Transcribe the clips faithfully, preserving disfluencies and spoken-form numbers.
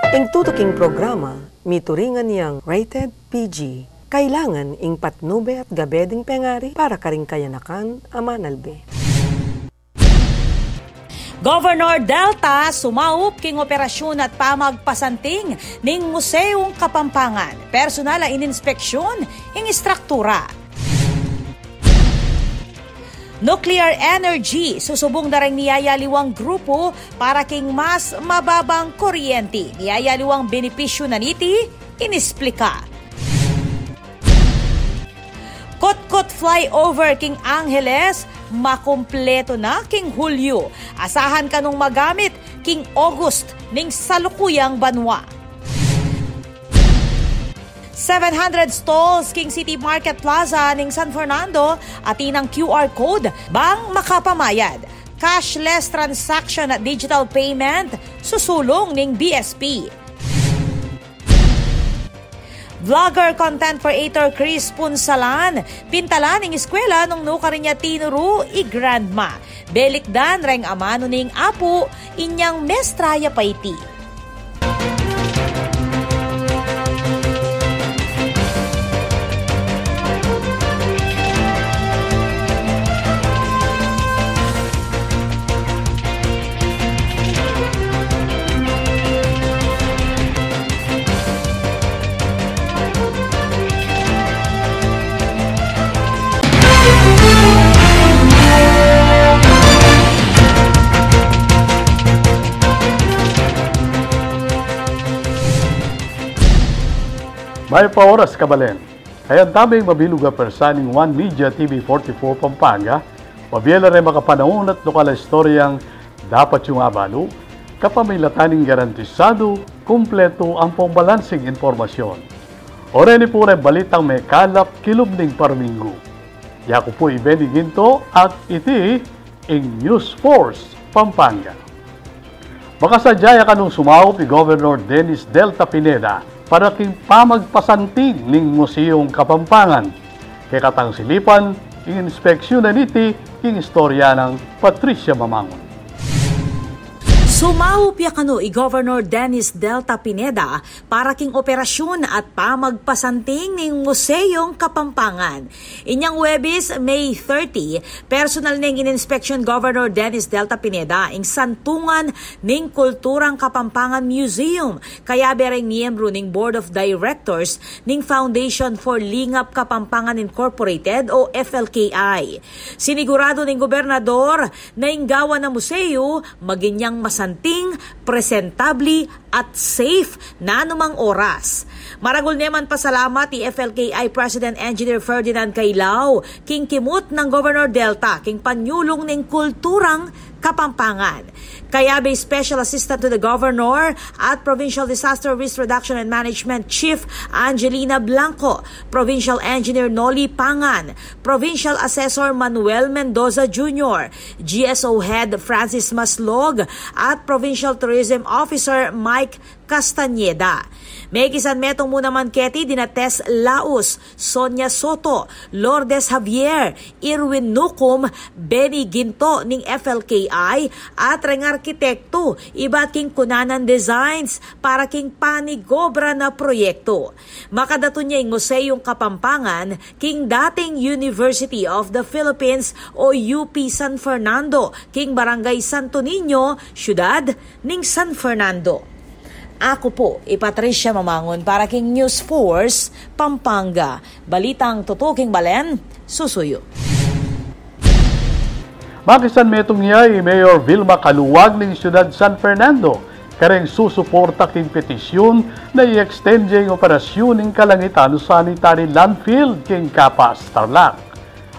Ing tutuking programa, mituringan yang rated P G. Kailangan ing patnube at gabe ding pengari para karing kayanakan a manalbe. Governor Delta sumaup king operasyon at pamagpasanting ning Museong Kapampangan. Personal a ininspeksyon ing istruktura. Nuclear energy, susubung da reng miyayaliwang grupu para king mas mababang kuryenti. Miyayaliwang benepisyu na niti, inisplika. Kutkut flyover king Angeles, makumpletu na king Hulyo. Asahan kanung magamit king August ning salukuyang banwa. Seven hundred stalls king City Market Plaza ning San Fernando, atin ang Q R code bang makapamayad. Cashless transaction at digital payment, susulung ning B S P. Vlogger content creator Chris Punsalan, pintalan ing eskwela nung nukarin ya tinuru i grandma. Belikdan reng amanu ning apu, inyang mestra ya pa iti. Mayap a oras, kabalen. Ayan taming mabilug a pwersa ning One Media T V forty-four Pampanga, mabie la reng makapanaun at lokal a istoryang dapat yung abalu, kapamilatan ning garantisadu, kumpletu ampong balansing impormasyon. O reni pu reng balitang mekalap kilub ning parminggu. Yaku pu i Benny Ginto at iti ing News Force Pampanga. Makasadya ya kanung sumaup i Governor Dennis Delta Pineda para king pamagpasanting ning Museong Kapampangan. Kekatang silipan ing inspeksyun na niti king istorya nang Patricia Mamangun. Sumaup ya kanu i Governor Dennis Delta Pineda para king operasyun at pamagpasanting ning Museong Kapampangan. Inyang Huwebes, May thirty, personal neng ininspeksyun Governor Dennis Delta Pineda ing santungan ning Kulturang Kapampangan Museum, kayabe reng miyembru ning Board of Directors ning Foundation for Lingap Kapampangan Incorporated o F L K I. Siniguradu ning gobernador na ing gawan a museo maging yang masanting, presentable, at safe nanumang oras. Maragul ne man pasalamat i F L K I President Engineer Ferdinand Cailao king kimut nang Governor Delta king panyulung ning kulturang Kapampangan. Kayabe i Special Assistant to the Governor at Provincial Disaster Risk Reduction and Management Chief Angelina Blanco, Provincial Engineer Noli Pangan, Provincial Assessor Manuel Mendoza Junior, G S O Head Francis Maslog, at Provincial Tourism Officer Mike Castañeda. Mekisan metung mu naman keti dina Tess Laus, Sonia Soto, Lourdes Javier, Irwin Nucum, Benny Ginto ning F L K I, at reng arkitektu ibat king Cunanan Designs para king panigobra na proyektu. Makadatun ya ing Museong Kapampangan king dating University of the Philippines o U P San Fernando, king Barangay Santo Niño, siyudad ning San Fernando. Aku pu i Patricia Mamangun para king News Force Pampanga. Balitang tutuking balen, susuyu. Makisan metung ya i Mayor Vilma Caluag ning Siyudad San Fernando kareng susuporta king petisyun na i-extend ya ing operasyun ning Kalangitan Sanitary Landfill king Capas, Tarlac.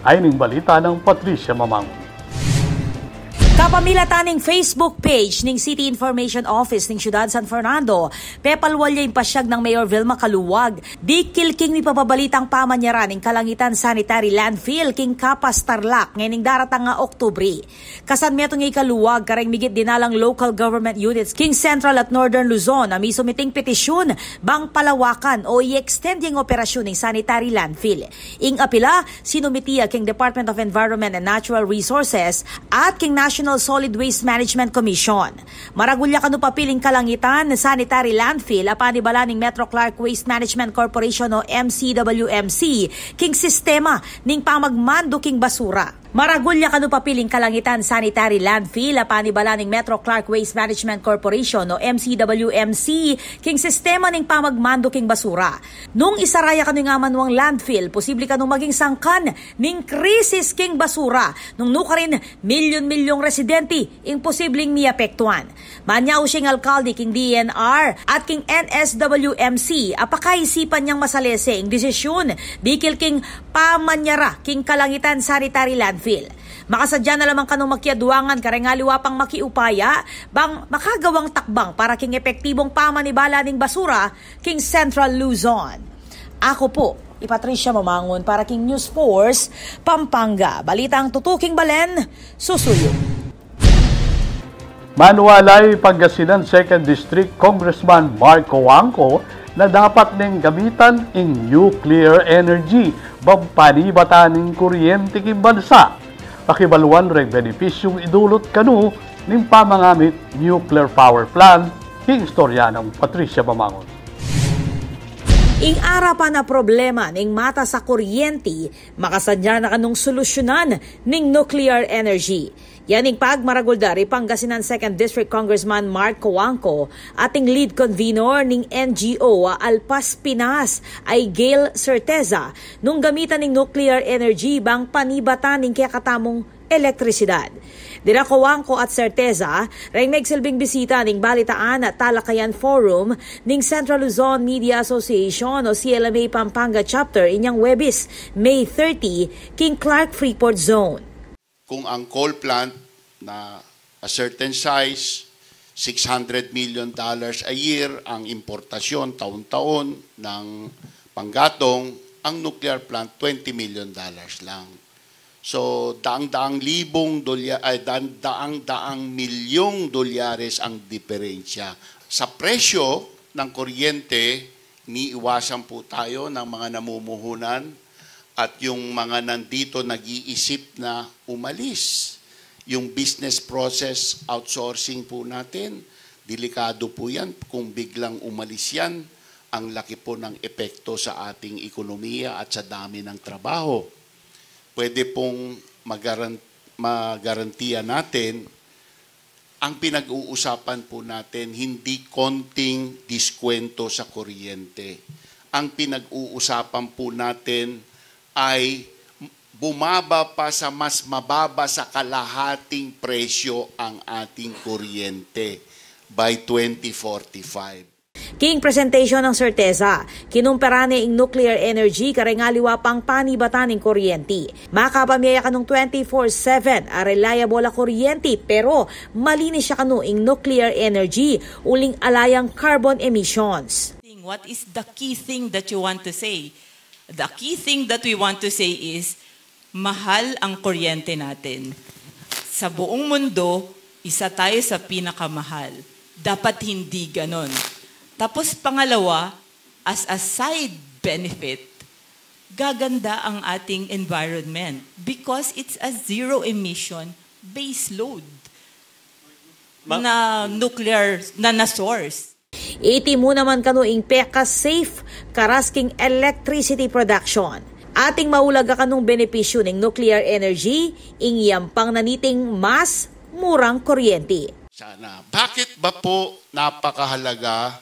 Ayni ing balita nang Patricia Mamangun. Kapamilatan ning Facebook page ning City Information Office ning Siyudad San Fernando, pepalwal ya ing pasyag nang Mayor Vilma Caluag dikil king mipapabalitang pamanyaran ning Kalangitan Sanitary Landfill king Capas, Tarlac ngening daratang a Oktubre. Kasan metung ya i Caluag kareng migit dinalang local government units king Central at Northern Luzon a misumiting petisyun bang palawakan o i-extend ya ing operasyun ning sanitary landfill. Ing apila, sinumit ya king Department of Environment and Natural Resources at king National Solid Waste Management Commission. Maragul ya kanu papiling Kalangitan Sanitary Landfill a panibala ning Metro Clark Waste Management Corporation o M C W M C king sistema ning pamagmandu king basura. Maragul ya kanu papiling Kalangitan Sanitary Landfill a panibala ning Metro Clark Waste Management Corporation o M C W M C king sistema ning pamagmandu king basura. Nung isara ya kanu ing amanuang landfill, posible kanu maging sangkan ning krisis king basura nung nukarin milyun-milyung residente ing posibleng miapektuan. Manyausi ing alkalde king D E N R at king N S W M C a pakaisipan yang masalese ing desisyun dikil king pamanyara king Kalangitan Sanitary Landfill. Makasadya na lamang kanung makiaduangan kareng aliwa pang makiupaya bang makagawang takbang para king epektibong pamanibala ning basura king Central Luzon. Aku pu i Patricia Mamangun para king News Force Pampanga. Balitang tutuking balen, susuyu. Manualay Pangasinan Second District Congressman Mark Cojuangco na dapat neng gamitan ing nuclear energy bang panibatan ing kuryente king bansa. Pakibaluan reng benepisyung idulot kanu ning pamangamit nuclear power plant king istorya nang Patricia Mamangun. Ing arapan a problema ning matas a kuryente, makasadya na kanung solusyunan ning nuclear energy. Yan ing pagmaragul da ri Pangasinan Second District Congressman Mark Cojuangco at ing lead convenor ning N G O a Alpas Pinas a i Gail Certeza nung gamitan ing nuclear energy bang panibatan ing kekatamung elektrisidad. Dira Cojuangco at Certeza reng megsilbing bisita ning Balitaan at Talakayan Forum ning Central Luzon Media Association o C L M A Pampanga Chapter inyang Huwebes, May thirty, king Clark Freeport Zone. Kung ang coal plant na a certain size, six hundred million dollars a year ang importasyon taon-taon ng panggatong, ang nuclear plant twenty million dollars lang. So, daang-daang libong dolya-, ay, daan-, daang-daang milyong dolyares ang diferensya. Sa presyo ng kuryente, iniiwasan po tayo ng mga namumuhunan at yung mga nandito nag-iisip na umalis. Yung business process outsourcing po natin, delikado po yan. Kung biglang umalis yan, ang laki po ng epekto sa ating ekonomiya at sa dami ng trabaho. Pwede pong magaran-, magarantiya natin, ang pinag-uusapan po natin, hindi konting diskwento sa kuryente. Ang pinag-uusapan po natin ay bumaba pa sa mas mababa sa kalahating presyo ang ating kuryente by twenty forty-five. King presentation nang Certeza, kinumpara ne ing nuclear energy kareng aliwa pang panibatan ning kuryente. Makapamye ya kanung twenty-four seven a reliable a kuryente, pero malinis ya kanu ing nuclear energy uling ala yang carbon emissions. What is the key thing that you want to say? The key thing that we want to say is, mahal ang kuryente natin. Sa buong mundo, isa tayo sa pinakamahal. Dapat hindi ganon. Tapos pangalawa, as a side benefit, gaganda ang ating environment because it's a zero emission base load Ma- na nuclear na na source. Iti mu naman kanu ing peka-safe karas king electricity production. Ating maulaga kanung benepisyu ning nuclear energy, ing yampang na niting mas murang kuryente. Sana. Bakit ba po napakahalaga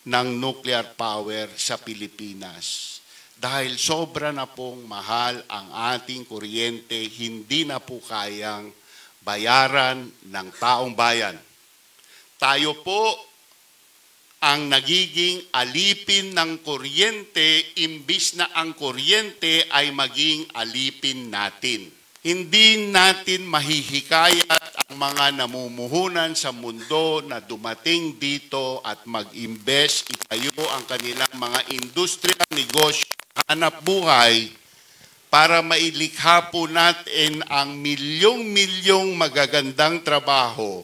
ng nuclear power sa Pilipinas? Dahil sobra na pong mahal ang ating kuryente, hindi na po kayang bayaran ng taong bayan. Tayo po ang nagiging alipin ng kuryente imbis na ang kuryente ay maging alipin natin. Hindi natin mahihikayat ang mga namumuhunan sa mundo na dumating dito at mag-imbes, itayo ang kanilang mga industriya, negosyo, hanap buhay para mailikha po natin ang milyong-milyong magagandang trabaho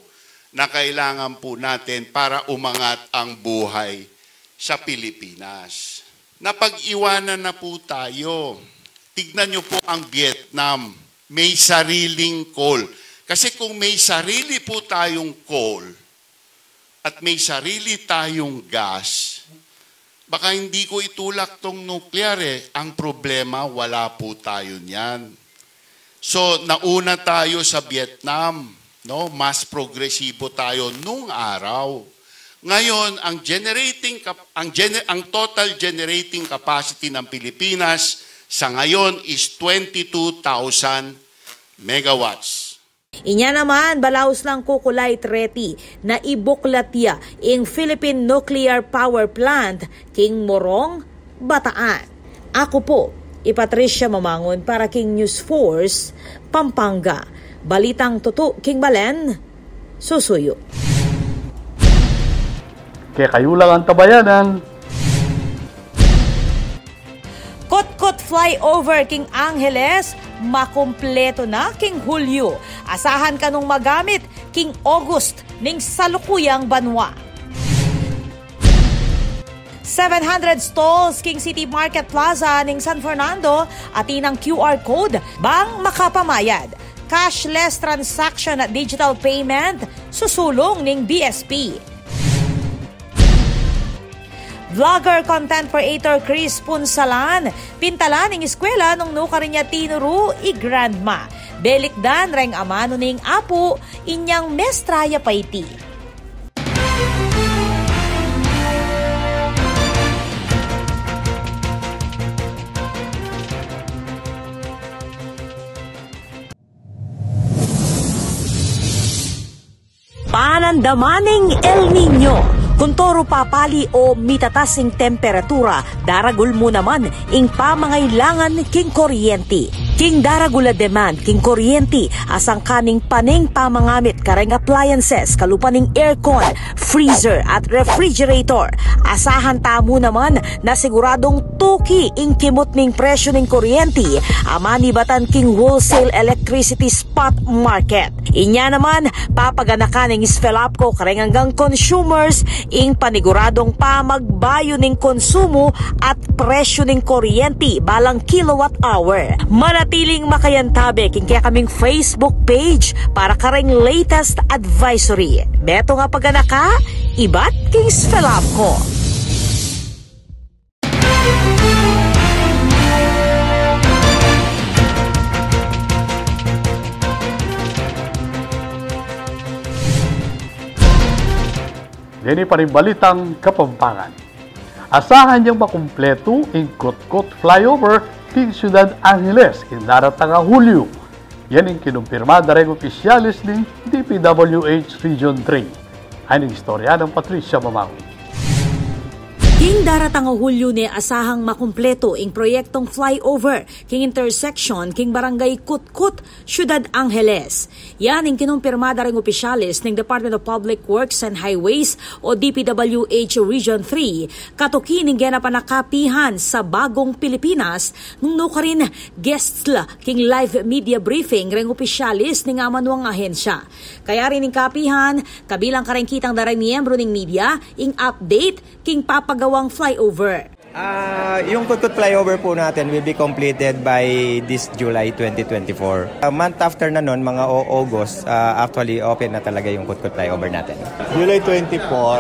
na kailangan po natin para umangat ang buhay sa Pilipinas. Napag-iwanan na po tayo. Tignan niyo po ang Vietnam. May sariling coal. Kasi kung may sarili po tayong coal at may sarili tayong gas, baka hindi ko itulak tong nuclear eh. Ang problema, wala po tayo niyan. So, nauna tayo sa Vietnam, no? Mas progresibo tayo nung araw. Ngayon, ang generating cap-, ang gener-, ang total generating capacity ng Pilipinas sa ngayon is twenty-two thousand megawatts. Inya naman, balaus lang kukulait reti na ibuklat ya ing Philippine Nuclear Power Plant king Morong, Bataan. Aku po i Patricia Mamangun para king News Force Pampanga. Balitang tutu king balen, susuyu. Kekayu lang, antabayanan. Kutkut flyover king Angeles, makumpletu na king Hulyo. Asahan kanung magamit king August ning salukuyang banwa. Seven hundred stalls king City Market Plaza ning San Fernando, atin ang Q R code bang makapamayad. Cashless transaction at digital payment, susulung ning B S P. Vlogger, content creator Chris Punsalan, pintalan ing eskwela nung nukarin ya tinuru i grandma. Belikdan reng amanu ning apu, inyang mestra ya pa iti. Panandaman ning El Niño. Kuntoru papali o mitatas ing temperatura, daragul mu naman ing pamangailangan king kuryenti. King daragul a demand king kuryenti, asangka ning pane ing pamangamit kareng appliances, kalupa ning aircon, freezer at refrigerator. Asahan tamu naman na siguradung tuki ing kimut ning presyu ning kuryenti a manibatan king wholesale electricity spot market. Inya naman, papaganakan ning SFELAPCO kareng anggang consumers ing paniguradung pamagbayu ning konsumu at presyu ning kuryenti balang kilowatt hour. Manatiling makayantabe king kekaming Facebook page para kareng latest advisory. Beto nga paganaka, ibat king SFELAPCO. Deni pa ring balitang Kapampangan. Asahan yang makumpletu ing Kutkut flyover king Ciudad Angeles king daratang a Hulyo. Yan ing kinumpirma da reng opisyales ning D P W H Region three. Ay ning istorya nang Patricia Mamangun. King daratang a Hulyo ne asahang makumpletu ing proyektong flyover king intersection king Barangay Kutkut, Ciudad Angeles. Yan ing kinumpirma da reng opisyales ning Department of Public Works and Highways o D P W H Region three, katuki ning genapan a kapihan sa Bagong Pilipinas, nung nukarin guests la king live media briefing reng opisyales ning amanuang ahensya. Kaya rin ing kapihan, kabilang kareng kitang da reng miyembru ning media, ing update king papagawang flyover. Ah, yung Kutkut flyover po natin will be completed by this July twenty twenty-four. A month after na nun, mga o-, August, ah, actually open na talaga yung Kutkut flyover natin. July twenty-four,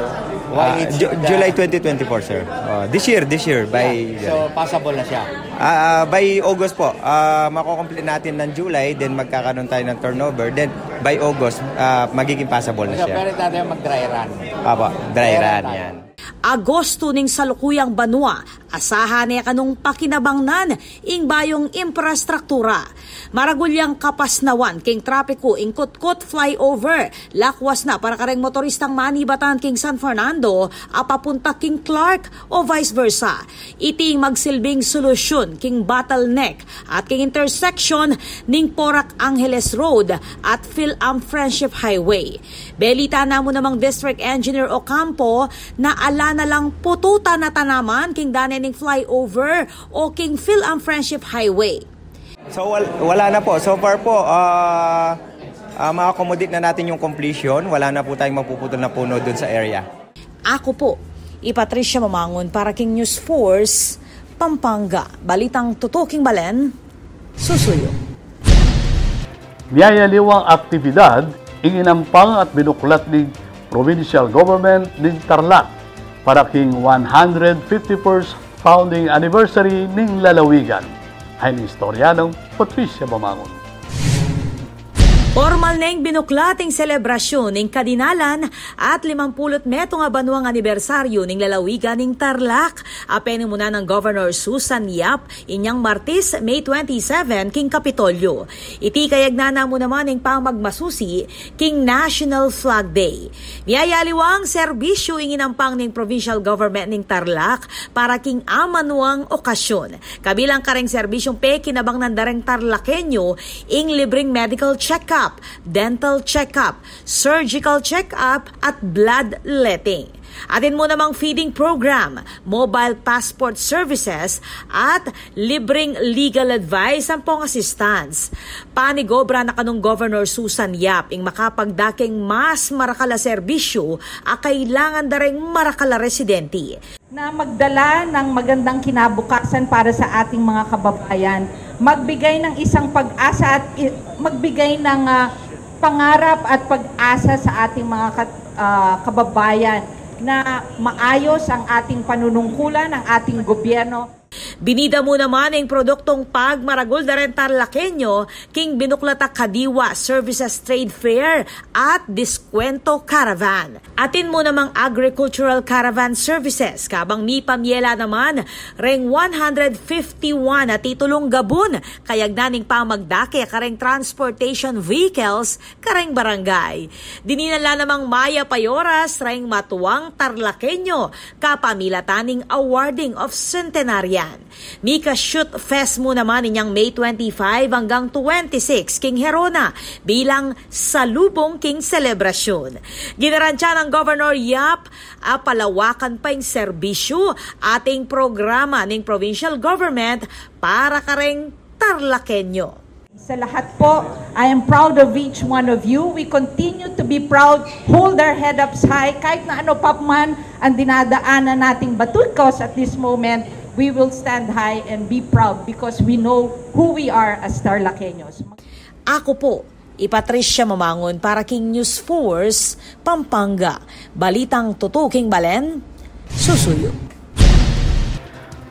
why Ah, is Ju-, it, ah, July twenty twenty-four, sir. Ah, this year, this year, by Yeah, so passable na siya. Ah, ah, by August po, ah, makukomplete natin ng July, then magkakaroon tayo ng turnover, then by August, ah, magiging passable na So, siya. Pero tayo mag-dry run. Apo, dry Dry run run tayo. yan. Agosto ning salukuyang banwa, asahan ne kanung pakinabangnan ing bayung imprastruktura. Maragul yang kapasnawan king trapiku ing Kutkut flyover, lakwas na para kareng motoristang manibatan king San Fernando a papunta king Clark o vice versa. Iti ing magsilbing solusyun king bottleneck at king intersection ning Porac Angeles Road at PhilAm Friendship Highway. Belita namu namang District Engineer Ocampo na ala na lang pututan a tanaman king dane ning flyover o king PhilAm Friendship Highway. So, wal-, wala na po. So far po, ah, ah, ma-accommodate na natin yung completion. Wala na po tayong mapuputol na puno dun sa area. Aku po i Patricia Mamangun para king News Force Pampanga. Balitang tutu king balen, susuyu. Miyayaliwang aktibidad ing inampang at binuklat ning provincial government ning Tarlac para king one hundred fifty-first founding anniversary ning lalawigan. Ayon ning istorya nang Patricia Mamangun. Pormal neng binuklat ing selebrasyun ning kadinalan at limampulu't metung a banuang anibersaryu ning lalawigan ning Tarlac. Apinamuna nang Governor Susan Yap inyang Martes, May twenty-seven, king Kapitolyo. Iti kayagnan na mu naman ing pamagmasusi king National Flag Day. Miyayaliwang serbisyu ing inampang ning provincial government ning Tarlac para king amanuang okasyun. Kabilang kareng serbisyung pekinabang nang dareng Tarlaqueño ing libreng medical check-up, dental check-up, surgical check-up, at bloodletting. Atin mu namang feeding program, mobile passport services, at libreng legal advice ampong assistance. Panigobra na kanung Governor Susan Yap ing makapagdakeng mas marakal a serbisyu a kailangan dareng marakal a residente. Na magdala ng magandang kinabukasan para sa ating mga kababayan, magbigay ng isang pag-asa at i-, magbigay ng, ah, pangarap at pag-asa sa ating mga kat-, ah, kababayan na maayos ang ating panunungkulan, ang ating gobyerno. Binida mu naman ing produktong pagmaragul dareng Tarlaqueño king binuklat a Kadiwa Services Trade Fair at Diskwento Caravan. Atin mu namang agricultural caravan services, kabang mipamyela naman reng one hundred fifty-one a titulung gabun kayagnan ning pamagdake kareng transportation vehicles kareng barangay. Dininan la namang mayap a oras reng matuang Tarlaqueño kapamilatan ning awarding of centenarian. Mika Shoot Fest mu naman inyang May twenty-five anggang twenty-six king Gerona bilang salubung king selebrasyun. Ginarantya nang Governor Yap a palawakan pa ing serbisyu at ing programa ning provincial government para kareng Tarlaqueño. Sa lahat po, I am proud of each one of you. We continue to be proud. Hold our head up high. Kahit na ano pa man ang dinadaanan nating batukos at this moment, we will stand high and be proud because we know who we are as Tarlaqueños. Aku po, i Patricia Mamangun para king News Force Pampanga. Balitang tutuking balen, susuyu.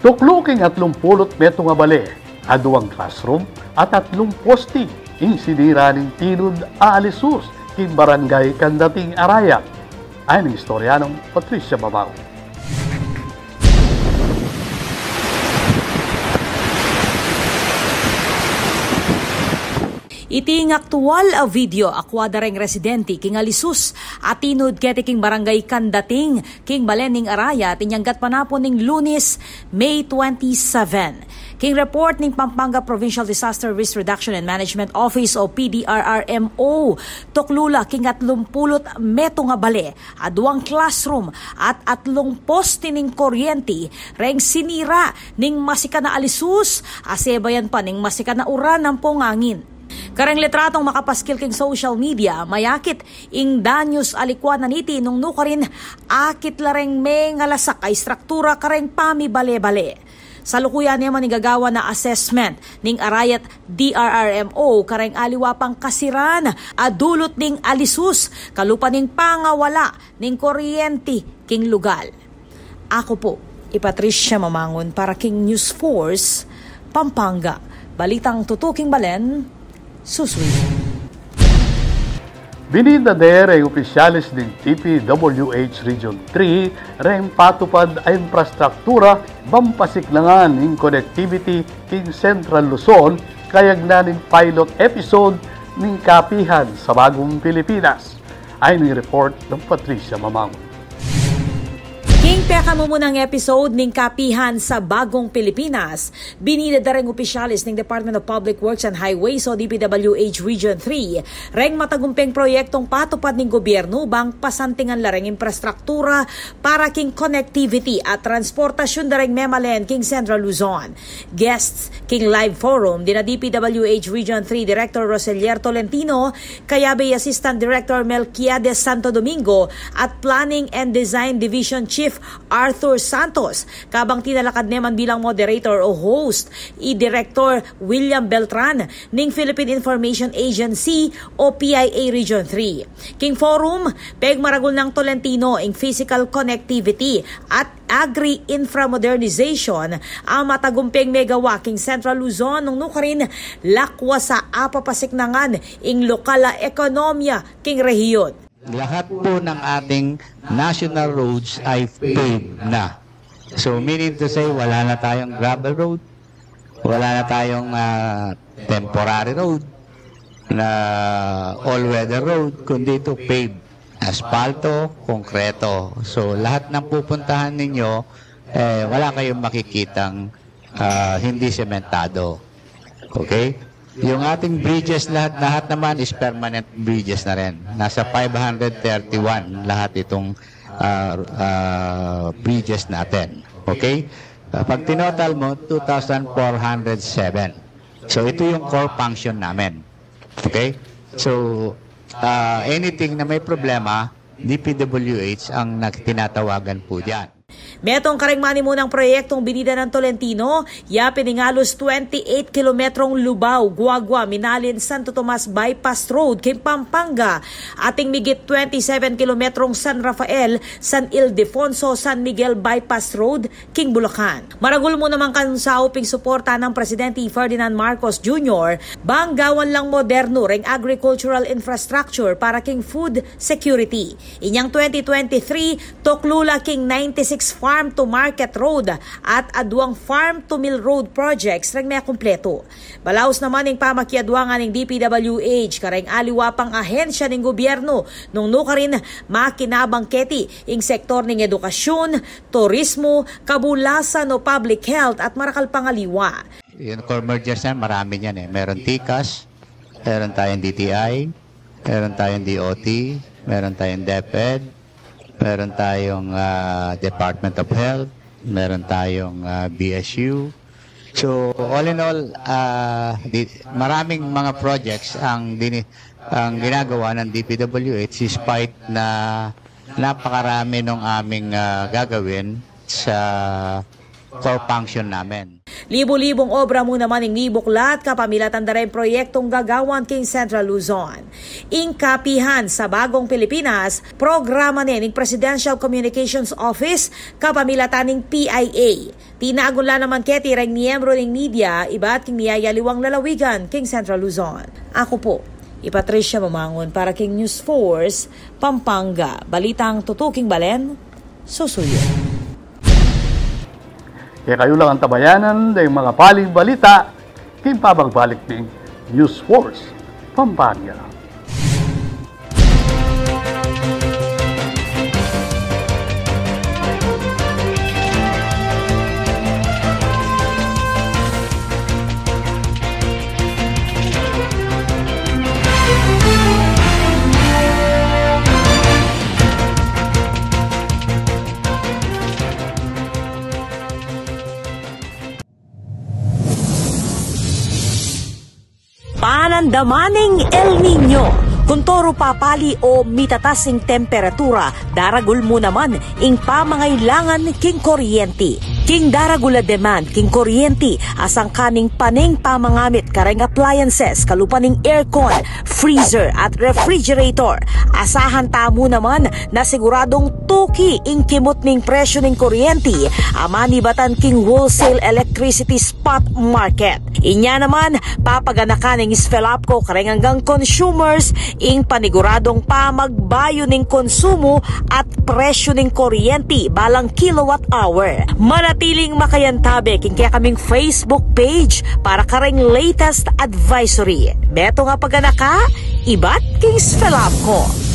Tuklu king atlumpulu't metung a bale, aduang classroom at atlung poste ing sinira ning tinud a alisus king Barangay Candating, Arayat. Ayon ning istorya nang Patricia Mamangun. Iti ing aktual a video a kuwada reng residente king alisus a tinud keti king Barangay Candating king balen ning Arayat inyang gatpanapun ning Lunes, May twenty-seven. King report ning Pampanga Provincial Disaster Risk Reduction and Management Office o P D R R M O, tuklu la king atlumpulu't metung a bale, aduang classroom at atlung poste ning kuryente reng sinira ning masikan a alisus, asebayan pa ning masikan a uran ampong angin. Kareng litratong makapaskil king social media, mayakit ing danyus a likuan na niti nung nukarin akit la reng mengalasak a istruktura kareng pamibale-bale. Salukuyan ne man ing gagawan a assessment ning Arayat D R R M O kareng aliwa pang kasiran a dulut ning alisus, kalupa ning pangawala ning kuryente king lugal. Aku po, i Patricia Mamangun para king News Force Pampanga. Balitang tutuking balen, susuyu. Binida ne reng opisyales ning D P W H Region three reng patupad a infrastruktura bang pasiklangan ing connectivity king Central Luzon kayagnan ning pilot episode ning Kapihan sa Bagong Pilipinas. Ayon ning report nang Patricia Mamangun. King pekamumunang episode ning Kapihan sa Bagong Pilipinas, binida da reng opisyales ning Department of Public Works and Highways o D P W H Region three reng matagumpeng proyektong patupad ning gobyernu bang pasantingan la reng infrastruktura para king connectivity at transportasyun da reng memalen king Central Luzon. Guests king live forum dina D P W H Region three Director Roselier Tolentino, kayabe i Assistant Director Melquiades Santo Domingo at Planning and Design Division Chief Arthur Santos, kabang tinalakad ne man bilang moderator o host i Director William Beltran ning Philippine Information Agency o P I A Region three. King forum, pegmaragul nang Tolentino ing physical connectivity at agri-infra modernization a matagumpeng megawa king Central Luzon nung nukarin lakwas a apapasiknangan ing lokal a ekonomiya king rehiyon. Lahat po ng ating national roads ay paved na. So, meaning to say, wala na tayong gravel road, wala na tayong, ah, temporary road, na all-weather road, kundi ito paved, aspalto, konkreto. So, lahat ng pupuntahan ninyo, eh, wala kayong makikitang, ah, hindi sementado. Okay? Yung ating bridges lahat, lahat naman is permanent bridges na rin. Nasa five hundred thirty-one lahat itong, ah, ah, bridges natin. Okay? Ah, pag tinotal mo, two thousand four hundred seven. So, ito yung core function namin. Okay? So, ah, anything na may problema, D P W H ang nag-, tinatawagan po dyan. Metung kareng manimunang proyektong binida nang Tolentino, ya pin ing alus twenty-eight kilometrong Lubao, Guagua, Minalin, Santo Tomas Bypass Road king Pampanga, ating migit twenty-seven kilometrong San Rafael, San Ildefonso, San Miguel Bypass Road king Bulacan. Maragul mu naman kang saup ing suporta nang Presidente Ferdinand Marcos Junior, bang gawan lang modernu reng agricultural infrastructure para king food security. Inyang twenty twenty-three, tuklu la king ninety-six farm to market road at aduang farm to mill road projects reng mekumpletu. Balaus naman ing pamakiadua na ning D P W H kareng aliwa pang ahensya ning gobyernu nung nukarin makinabang keti ing sektor ning edukasyun, turismu, kabulasan o public health at marakal pang aliwa. Yung core mergers na yan, marami niyan eh. Meron TCAS, meron tayong D T I, meron tayong D O T, meron tayong DepEd, meron tayong, ah, Department of Health, meron tayong, ah, B S U. So, all in all, ah, di, maraming mga projects ang dini-, ang ginagawa ng D P W H despite na napakarami nung aming, ah, gagawin sa core function namin. Libu-libung obra mu naman ing mibuklat kapamilatan da reng proyektong gagawan king Central Luzon. Ing Kapihan sa Bagong Pilipinas, programa ne ning Presidential Communications Office kapamilatan ning P I A. Tinagun la naman keti reng miyembro ning media ibat king miyayaliwang lalawigan king Central Luzon. Aku pu i Patricia Mamangun para king News Force Pampanga. Balitang tutuking balen, susuyu. Kekayu lang antabayanan deng mga paling balita king pabagbalik ning News Force Pampanga. Panandaman ning El Niño. Kung toro papali o mitatas ing temperatura, daragul mu naman ing pamangailangan king kuryenti. King daragul a demand king kuryenti, asangkan ning paneng pamangamit kareng appliances, kalupa ning aircon, freezer at refrigerator. Asahan tamu naman na siguradung tuki ing kimut ning presyu ning kuryenti a manibatan king wholesale electricity spot market. Inya naman, papaganakan ning SFELAPCO kareng anggang consumers ing paniguradung pamagbayu ning konsumu at presyu ning kuryenti balang kilowatt hour. Manatiling makayantabe king kekaming Facebook page para kareng latest advisory. Metung a paganaka ibat king SFELAPCO.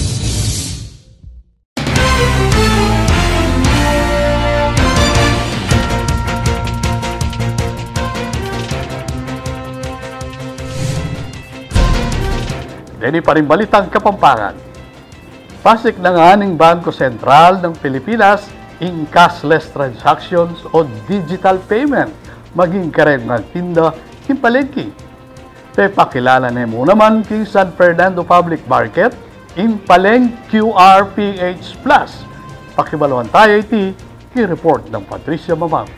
Deni pa ring balitang Kapampangan. Pasiknangan ning Bangko Sentral ng Pilipinas ing cashless transactions o digital payment maging kareng magtinda king palengke. Pepakilala ne mu naman king San Fernando Public Market ing Paleng Q R P H Plus. Pakibaluan taya iti King report nang Patricia Mamang.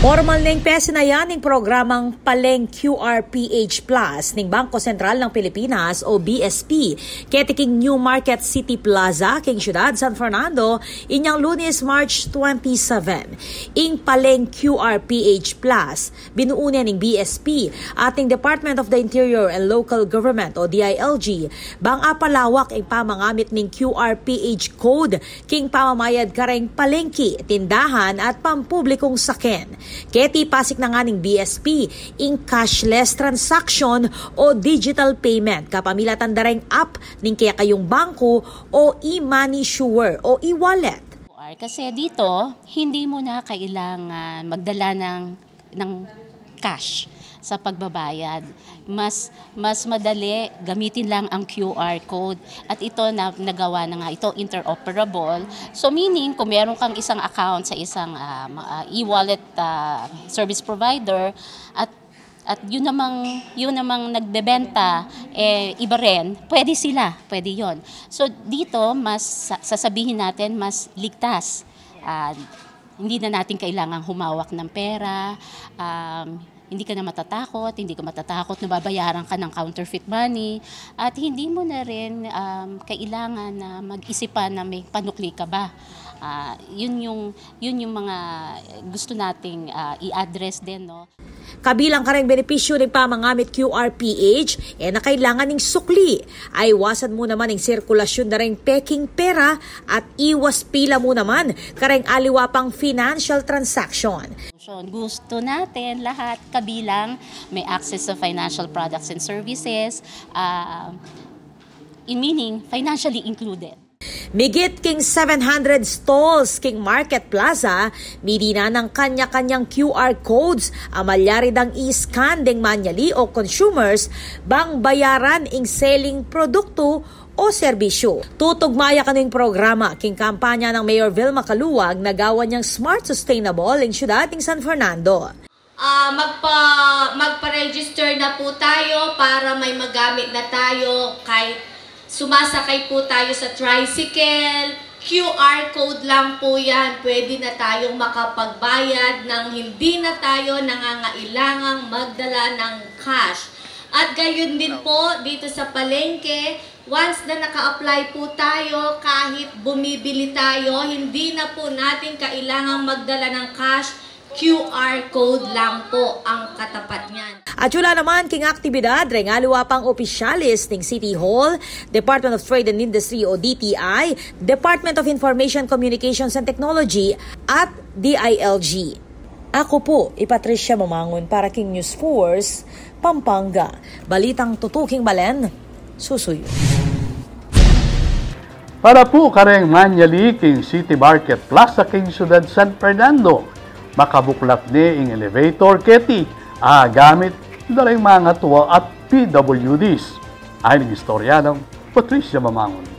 Pormal neng pesinayan ing programang Paleng Q R P H Plus ning Bangko Sentral ng Pilipinas o B S P keti king New Market City Plaza king Siyudad San Fernando inyang Lunes, March twenty-seven. Ing Paleng Q R P H Plus binuu ne ning B S P at ning Department of the Interior and Local Government o D I L G bang apalawak ing pamangamit ning Q R P H code king pamamayad kareng palengki, tindahan at pampublikung saken. Keti pasik na ngan ning B S P ing cashless transaction o digital payment kapamilatan da reng app ning kekayung bangko o e-money issuer o e-wallet. Kasi dito, hindi mo na kailangan magdala ng ng cash sa pagbabayad. Mas mas madali gamitin lang ang Q R code at ito na nagawa na nga ito interoperable. So meaning kung meron kang isang account sa isang ah, ma- ah, e-wallet ah, service provider at at yun namang yun namang nagbebenta eh iba rin, pwede sila, pwede yon. So dito mas sa- sasabihin natin mas ligtas. Ah, hindi na natin kailangang humawak ng pera, um, hindi ka na matatakot, hindi ka matatakot na babayaran ka ng counterfeit money, at hindi mo na rin um, kailangan na mag-isipan na may panukli ka ba. Ah, yun yung yun yung mga gusto nating ah, i-address din, no? Kabilang kareng benepisyu ning pamangamit Q R P H, e na kailangan ning sukli. Aiwasan mu naman ing sirkulasyun da reng peking pera at iwas pila mu naman kareng aliwa pang financial transaction. So, gusto natin lahat kabilang may access sa financial products and services, ah, in meaning financially included. Migit king seven hundred stalls king market plaza, mirinan nang kanya-kanyang Q R codes a malyari dang i-scan deng manyali o consumers bang bayaran ing seling produktu o serbisyu. Tutugma ya kanu ing programa king kampanya nang Mayor Vilma Caluag na gawan yang Smart Sustainable ing siyudad ning San Fernando. Ah, magpa, magpa-register na po tayo para may magamit na tayo kahit sumasakay po tayo sa tricycle. Q R code lang po yan. Pwede na tayong makapagbayad nang hindi na tayo nangangailangang magdala ng cash. At gayon din po dito sa palengke, once na naka-apply po tayo, kahit bumibili tayo, hindi na po natin kailangang magdala ng cash. Q R code lang po ang katapat niyan. At yula naman king aktibidad reng aliwa pang opisyalis ning City Hall, Department of Trade and Industry o D T I, Department of Information Communications and Technology at D I L G. Aku pu i Patricia Mamangun para king News Force Pampanga. Balitang tutuking balen, susuyu. Para pu kareng manyali king City Market Plaza king Siyudad San Fernando, makabuklat ne ing elevator keti agamit da reng mangatua at P W Ds. Ayan ing istorya nang Patricia Mamangun.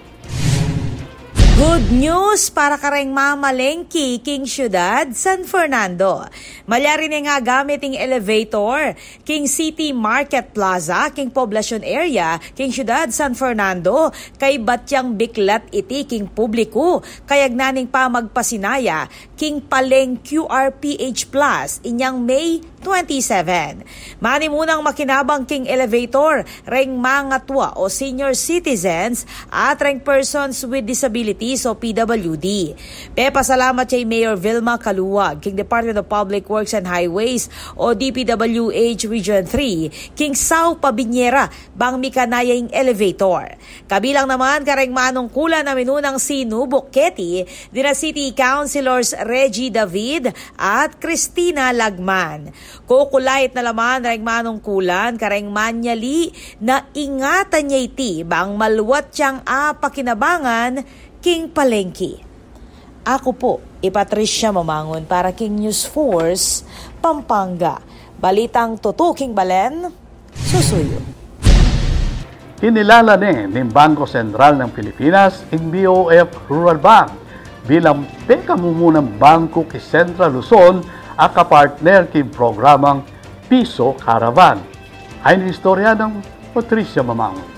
Good news para kareng mamalengki king Siyudad San Fernando. Malyari ne ngang agamit ing elevator king City Market Plaza king Poblacion Area king Siyudad San Fernando, kaybat yang biklat iti king publiku kayagnan ning pamagpasinaya king Paleng Q R P H Plus inyang May twenty-seven. Manimunang makinabang king elevator reng mangatua o senior citizens at reng persons with disabilities o P W D. Pepasalamat ya i Mayor Vilma Caluag king Department of Public Works and Highways o D P W H Region three king sau pabinyera bang mikanaya ing elevator. Kabilang naman kareng manungkulan a minunang sinubuk keti dina City Councilors Reggie David at Christina Lagman. Kukulait na la man reng manungkulan kareng manyali na ingatan ya iti bang maluat yang apakinabangan king palengki. Aku pu i Patricia Mamangun para king News Force Pampanga. Balitang tutuking balen, susuyu. Kinilala ne ning Bangko Sentral ng Pilipinas ing B O F Rural Bank bilang pekamumunang bangko king Central Luzon a kapartner king programang Piso Caravan. Ayan ing istorya nang Patricia Mamangun.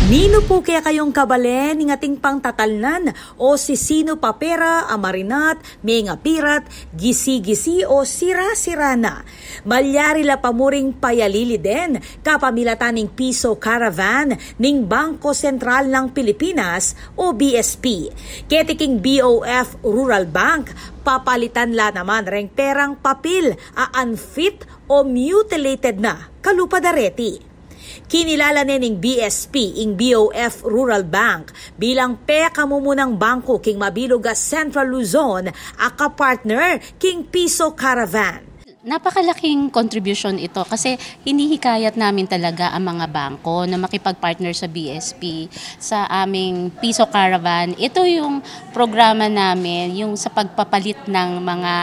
Ninu pu kekayung kabalen ing atin pang tatalnan o sisinu pa pera a marinat, mengapirat, gisi-gisi o sira-sira na? Malyari la pa mu ring payalili den kapamilatan ning Piso Caravan ning Bangko Sentral ng Pilipinas o B S P. Keti king B O F Rural Bank, papalitan la naman reng perang papil a unfit o mutilated na kalupa da reti. Kinilala ne ning B S P ing B O F Rural Bank bilang pekamumunang bangko king mabilug a Central Luzon a kapartner king Piso Caravan. Napakalaking kontribusyon ito kasi hinihikayat namin talaga ang mga bangko na makipag-partner sa B S P sa aming Piso Caravan. Ito yung programa namin, yung sa pagpapalit ng mga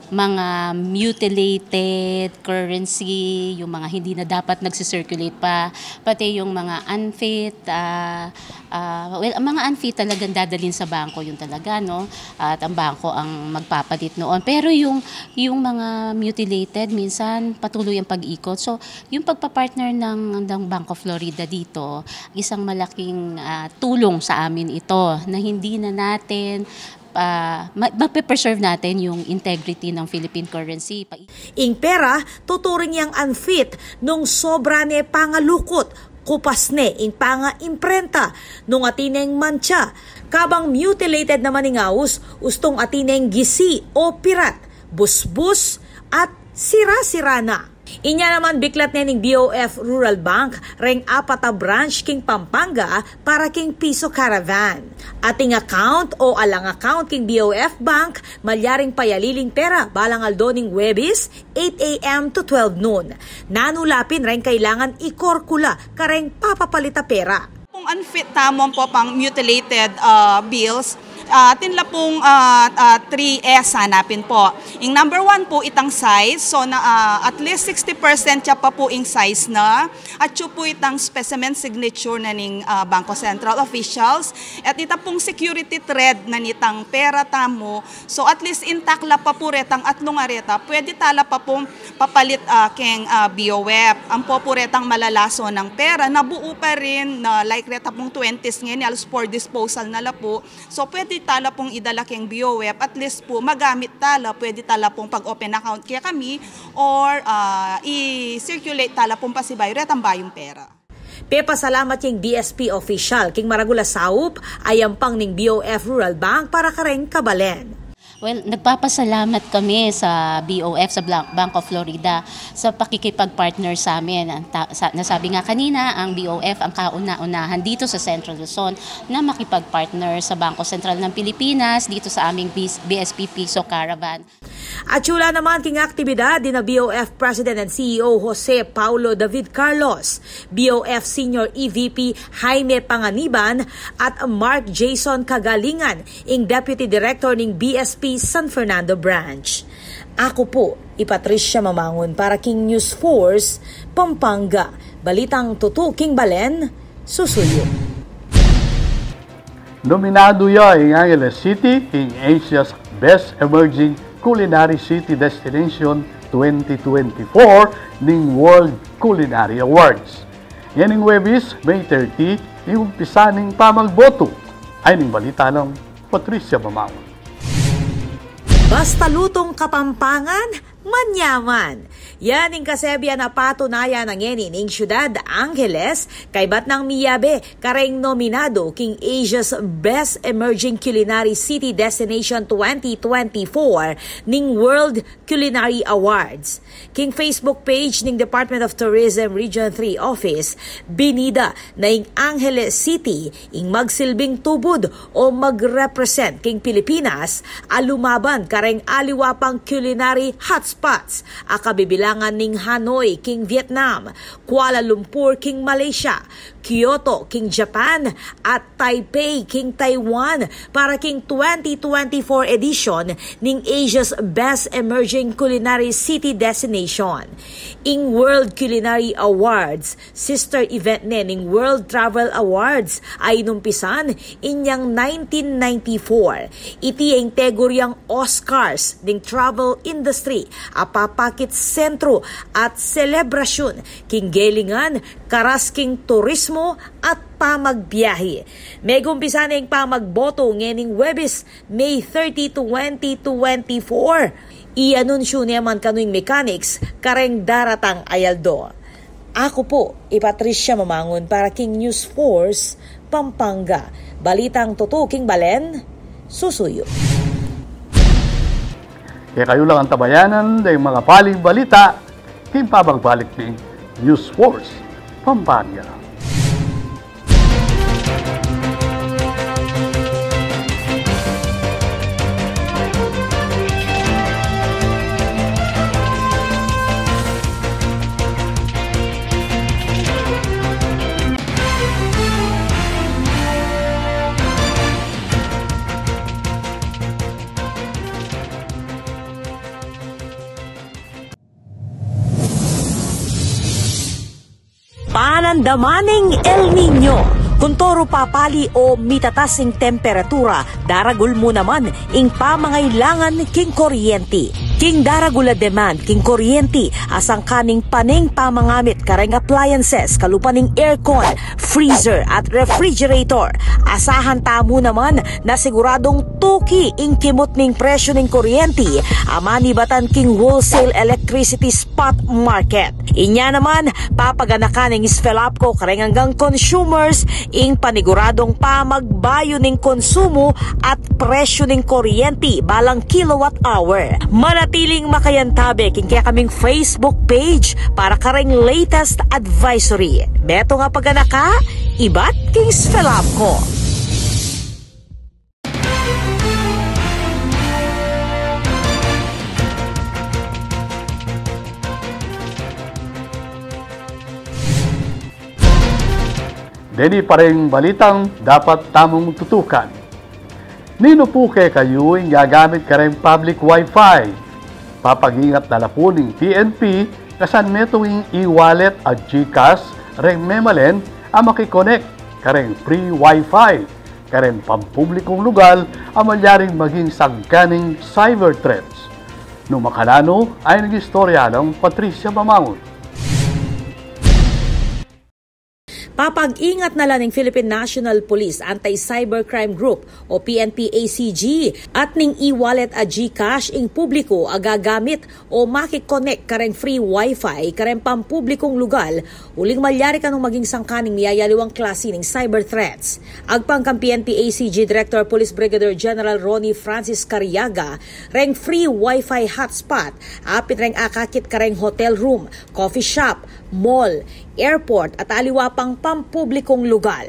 mga mutilated currency, yung mga hindi na dapat nagsi-circulate pa, pati yung mga unfit, ah, ah, well, ang mga unfit talagang dadalhin sa bangko yung talaga, no? At ang bangko ang magpapalit noon. Pero yung, yung mga mutilated, minsan patuloy ang pag-ikot. So, yung pagpapartner ng, ng Bank of Florida dito, isang malaking, ah, tulong sa amin ito na hindi na natin ah, ma-, mape-preserve natin yung integrity ng Philippine currency. Pa- Ing pera, tuturing yang unfit nung sobra ne pangalukut, kupas ne ing panga-imprenta, nung atin neng mantsa, kabang mutilated naman ing aus, ustung atin neng gisi o pirat, busbus, at sira-sira na. Inya naman biklat ne ning B O F Rural Bank reng apat a branch king Pampanga para king Piso Caravan. Ating account o alang account king B O F Bank, malyaring payaliling pera balang aldo ning Huwebes, eight A M to twelve noon. Nanu la pin reng kailangan ikorkula kareng papapalit a pera. Pung unfit tamu ampo pang mutilated, ah, bills, ah, atin la pung, ah, ah, three S hanapin po. Ing number one po, itang size. So, na, ah, at least sixty percent ya pa po ing size na. At yu po itang specimen signature na ning, ah, Bangko Sentral officials. At ita pung security thread na nitang pera tamu. So, at least intact la pa po retang atlung areta. Pwede tala pa pung papalit, ah, keng, ah, B O F. Ampo po retang malalaso nang pera, nabuo pa rin na like reta pung twenties ngeni, alos for disposal na la po. So, pwede tala pung idala keng B O F, at least po, magamit tala, pwede tala pung pag-open account kekami, or, ah, i-circulate tala pung pasibayu retang bayung pera. Pepasalamat yang B S P official king maragul a saup a yampang ning B O F Rural Bank para kareng kabalen. Well, nagpapasalamat kami sa B O F, sa Blan-, Bank of Florida, sa pakikipag-partner sa amin. Ang ta-, sa, nasabi nga kanina, ang B O F ang kauna-unahan dito sa Central Luzon na makipag-partner sa Bangko Sentral ng Pilipinas dito sa aming B-, B S P Piso Caravan. Atiu la naman king aktibidad dina B O F President and C E O Jose Paulo David Carlos, B O F Senior E V P Jaime Panganiban, at Mark Jason Kagalingan, ing Deputy Director ning B S P San Fernando Branch. Aku pu i Patricia Mamangun para king News Force Pampanga. Balitang tutu king balen, susuyu. Nominadu ya ing Angeles City king Asia's Best Emerging Culinary City Destination twenty twenty-four ning World Culinary Awards. Ngening Huwebes, May thirty, ing umpisa ning pamagbotu. Ay ning balita nang Patricia Mamangun. Basta lutung Kapampangan, manyaman. Yan ing kasebian a patunayan na ngeni ning syudad Angeles, kaybat nang miyabe kareng nominadu king Asia's Best Emerging Culinary City Destination twenty twenty-four ning World Culinary Awards. King Facebook page ning Department of Tourism Region three Office, binida na ing Angeles City ing magsilbing tubud o mag-represent king Pilipinas a lumaban kareng aliwa pang culinary hotspots a kabibilangan ning Hanoi king Vietnam, Kuala Lumpur king Malaysia, Kyoto king Japan, at Taipei king Taiwan para king twenty twenty-four edition ning Asia's Best Emerging Culinary City Destination. Ing World Culinary Awards, sister event ne ning World Travel Awards a inumpisan inyang nineteen ninety-four. Iti ing teguryang Oscars ning travel industry a papakit sentro at selebrasyun king gelingan karas king turismo at pamagbiahe. Megumpisa na ing pamagboto ngening Huwebes, May thirty, twenty twenty-four. Ianunsyu ne man kanu ing mechanics kareng daratang a aldo. Aku pu i Patricia Mamangun para king News Force Pampanga. Balitang tutu king balen, susuyu. Kekayu lang antabayanan deng makapaling balita king pabagbalik ning News Force Pampanga. Panandaman ning El Niño. Kuntoru papali o mitatas ing temperatura, daragul mu naman ing pamangailangan king kuryenti. King daragul a demand king kuryenti, asangka ning paneng pamangamit kareng appliances kalupa ning aircon, freezer at refrigerator. Asahan tamu naman na siguradung tuki ing kimut ning presyu ning kuryenti a manibatan king wholesale electricity spot market. Inya naman, papaganakan ning SFELAPCO kareng anggang consumers ing paniguradung pamagbayu ning konsumo at presyu ning kuryenti balang kilowatt hour. Manatiling makayantabe king kekaming Facebook page para kareng latest advisory. Metung a paganaka ibat king SFELAPCO. Deni pa ring balitang dapat tamung tutukan. Ninu pu kekayu ing gagamit kareng public wifi? Papag-ingat na la pu ning P N P, kasan metung ing e-wallet at GCash reng memalen a makikonek kareng free wifi kareng pampublikung lugal a malyaring maging sangkan ning cyber threats. Nu makananu, ayni ing istorya nang Patricia Mamangun. Papag-ingat na la ning Philippine National Police Anti-Cybercrime Group o P N P A C G at ning e-wallet a GCash ing publiku a gagamit o makikonek kareng free wifi kareng pampublikung lugal, uling malyari kanung maging sangkan ning miyayaliwang klasi ning cyber threats. Agpang kang P N P A C G Director Police Brigadier General Rony Francis Cariaga, reng free wifi hotspot apin reng akakit kareng hotel room, coffee shop, mall, airport at aliwa pang pampublikung lugal.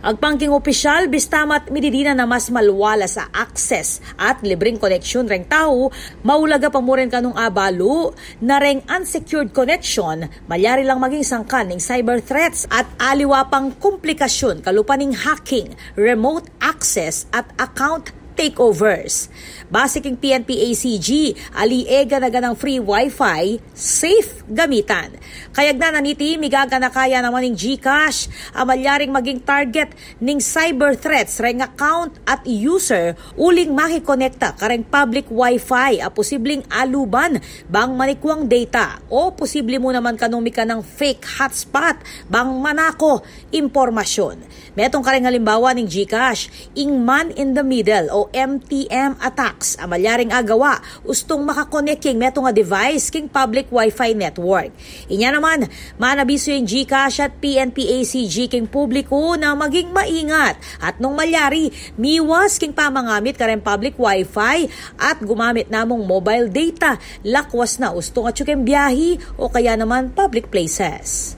Agpang king opisyal, bista mat mididinan a mas maluwalas a access at libreng koneksyon reng tau, maulaga pa mu rin kanung abalu na reng unsecured connection malyari lang maging sangkan ning cyber threats at aliwa pang komplikasyon kalupa ning hacking, remote access at account takeovers. Base king P N P A C G, ali e gana-ganang free wifi safe gamitan. Kayagnan na niti, migaganaka ya naman ing GCash a malyaring maging target ning cyber threats reng account at user uling makikonekta kareng public wifi a posibling aluban bang manikwang data o posible mu naman kanung mikanang fake hotspot bang manako impormasyon. Metung kareng halimbawa ning GCash, ing man in the middle o M T M attacks a malyaring agawa ustung makakonek king metung a device king public wifi network. Inya naman, manabisu ing GCash at P N P A C G king publiku na maging maingat at nung malyari, miwas king pamangamit kareng public wifi at gumamit na mung mobile data lakwas na ustung atyu king biahi o kaya naman public places.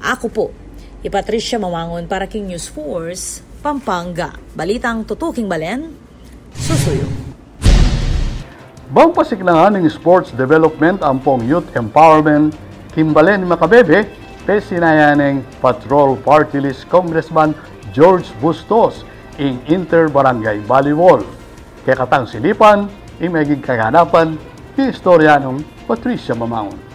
Aku pu i Patricia Mamangun para king News Force Pampanga. Balitang tutu king balen, susuyu. Bang pasiknangan ning sports development ampong youth empowerment king balen ning Macabebe, pesinaya neng Patrol Party List Congressman George Bustos ing inter-barangay volleyball. Kekatang silipan ing meging kaganapan, ing istorya nang Patricia Mamangun.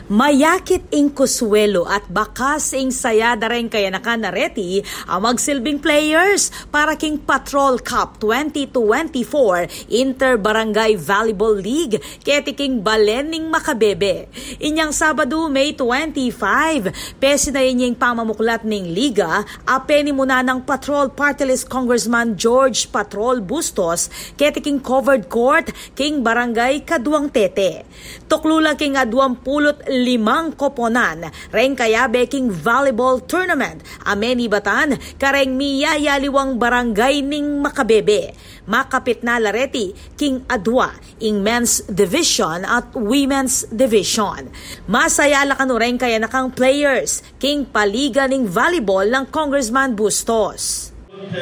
Mayakit ing kuswelu at bakas ing saya da reng kayanakan a reti a magsilbing players para king Patrol Cup twenty twenty-four Inter-Barangay Volleyball League keti king balen ning Macabebe. Inyang Sabadu, May twenty-five, pesinayan ya ing pamamuklat ning liga a penimunan nang Patrol Party List Congressman George Patrol Bustos keti king covered court king Barangay Caduang Tete. Tuklu la king aduampu't limang koponan reng kayabe king volleyball tournament a menibatan kareng miyayaliwang barangay ning Macabebe. Makapit na la reti king adua ing men's division at women's division. Masaya la kanu reng kayanakang players king paliga ning volleyball nang Congressman Bustos.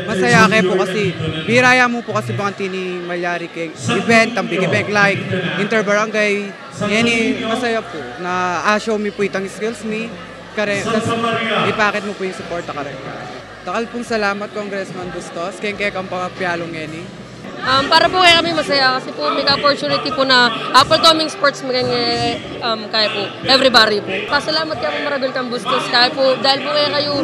Masaya ke pu kasi bira ya mu pu kasi bang antini malyari keng event, a big event like inter-barangay. Ngeni masaya pu na a-show mi pu itang skills mi kare, tas ipakit mu pu ing suporta kare. Dakal pung salamat, Congressman Bustos, keng kekang pangapialu ngeni. Um, para pu kekami masaya kasi pu mika opportunity pu na apaldo ming sports mi keng, um, kaya pu every baryo pu. Pasalamat kaya pu maragul kang Bustos kaya pu dahil pu kaya kayu,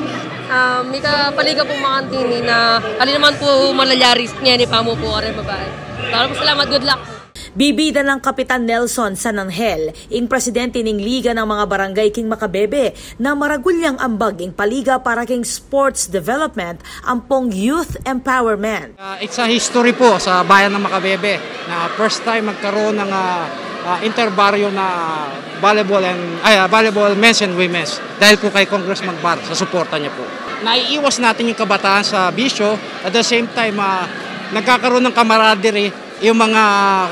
um, mika paliga pu makantini na ali naman pu malalyari ngeni pa mu pu kare babai. Dakal pung salamat, good luck pu. Bibida nang Kapitan Nelson San Angel, ing presidente ning Liga nang mga Barangay king Macabebe, na maragul yang ambag ing paliga para king sports development ampong youth empowerment. Ah, it's a history po sa bayan ng Macabebe na first time magkaroon ng, ah, ah, interbaryo na volleyball and, ay, ah, volleyball men's and women's dahil po kay Congressman Bar sa suporta niya po. Naiiwas natin yung kabataan sa bisyo, at the same time, ah, nagkakaroon ng camaraderie yung mga